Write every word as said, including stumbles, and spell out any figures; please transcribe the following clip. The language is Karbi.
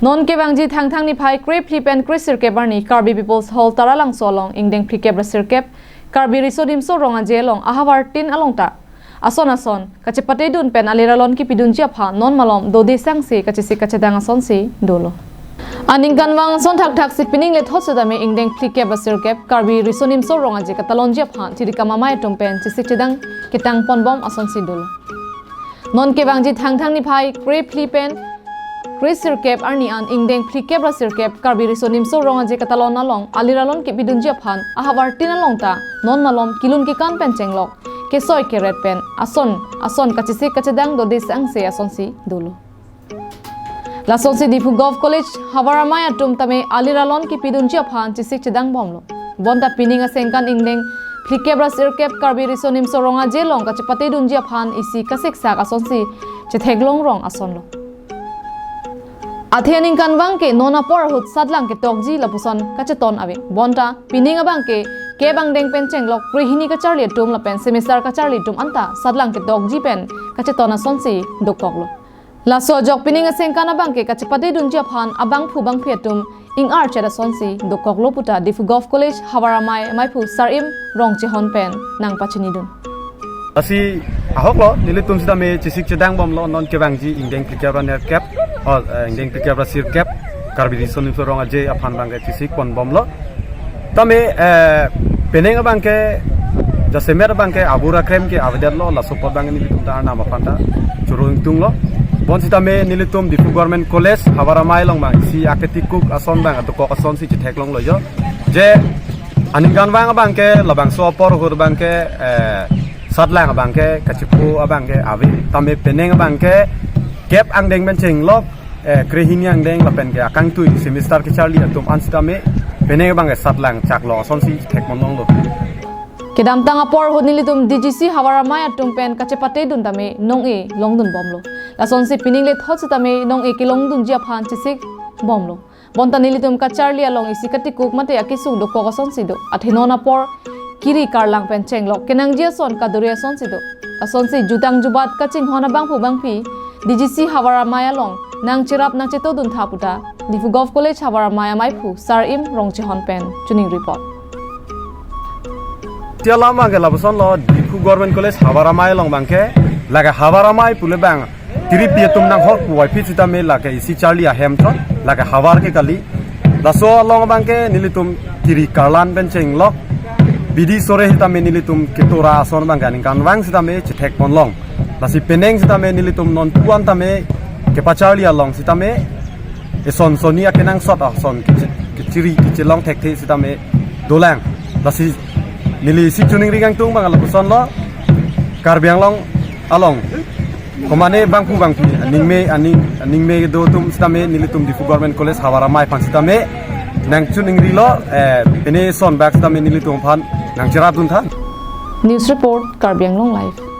Non kevangji Thangthang niphai krephli pen kresirkep arni Karbi People's Hall Taralangso along ingdeng phlikep ra sirkep Karbi Riso Nimso Rong Aje along ahavar tin along ta ason ason kachepatedun pen alir alon kipidunji aphan non malom dode sangse kachesik kachedang asonsi dolo. Aningkanvang ason thakthak si pining lethot setame ingdeng phlikep ra sirkep Karbi Riso Nimso Rong Aje katalonji aphan thirikam amei atum pen chesik chedang ketang ponbom asonsi dolo. Non kevangji Thangthang niphai krephli pen kresirkep arni an ingdeng phlikep ra sirkep Karbi Riso Nimso Rong Aje katalon along alir alon kipidunji aphan ahavar tin along ta non malom kilun kekan pen chenglok kesoi keret pen ason ason kachesik kachedang dode sangse asonsi dolo. Lasonsi Diphu Govt College havar amei atum tame alir alon kipidunji aphan chesik chedang bomlo. Bonta pining asengkan ingdeng phlikep ra sirkep Karbi Riso Nimso Rong Aje along kachepatedunji aphan isi kasiksak asonsi chetheklong rong asonlo. Athe aningkanvang ke non apor ahut satlang ketokji lapuson kacheton ave. Bonta pining abang ke kep angdeng pen chenglok krehini kacharli atum lapen semester kacharli atum anta satlang ketokji pen kacheton asonsi dokoklo. Laso ajok pining asengkan abang ke kachepatedunji aphan abangphu bangphi atum ing-archet asonsi dokoklo puta Diphu Govt College havar amei ameiphu Sar-im Rongchehon pen nangpachinidun. Lasi ahoklo, nelitum sitame chesik chedang bomlo non kevangji ingdeng phlikep ra nerkep, oh, eh, ingdeng phlikep ra sirkep Karbi Riso Nimso Rong Aje aphan abang ke chesik ponbomlo. Tame, eh, penang abang ke, jasemet abang ke abura krem ke avedetlo, laso apot abang nelitum ta arnam aphan ta choro ingtunglo. Bonsitame nelitum Diphu Government College havar amei along abang isi aketikuk ason abang adokok asonsi chetheklonglo jo. Je aningkanvang abang ke labangso apor ahut abang ke, eh, satlang abang ke kachepo abang ke ave. Tame penang abang ke kep angdeng pen chenglok, eh, krehini angdeng lapen ke akangtui semester kacharli atum an sitame penang abang ke satlang chaklo asonsi thekponlonglo. Kedamtang apor ahut nelitum D G C havar amei atum pen kachepatedun tame nong-e longdun bomlo. Lasonsi pining lethot sitame nong-e kelongdunji aphan chesik bomlo. Bonta nelitum kacharli along isi katikuk mate akesung dokok asonsi do. Athe non apor kiri karlang pen chenglok kenangji ason kadure asonsi do. Asonsi jutang jubat kachinghon abangphu bangphi D G C havar amei along nangcherap nangchetodun tha puta Diphu Govt College havar amei ameiphu Sar-im Rongchehon pen choningri apot. Ti alam abang ke lapusonlo, Diphu Government College havar amei along abang ke lake havar amei pule abang tiripi atum nanghok puvoiphit sitame lake isi charli ahem thot, lake havar ke kali. Laso along abang ke nelitum kiri karlan pen chenglok bidi sore sitame nelitum ketora ason abang ke aningkanvang sitame chethekponlong. Lasi penang sitame nelitum non puan tame kepacharli along sitame eson sonni akenangsot ason kechi-, kechiri kechelong thekthe sitame dolang. Lasi neli isi choningri kangtung abang lapusonlo, Karbi Anglong along komane bangphu bangphi aningme aning, aningme do atum sitame nelitum Diphu Government College havar amei aphan sitame nangchoningrilo, eh, pine son bak sitame nelitum aphan nangcherapdun tha. News report, Karbi Anglong Live.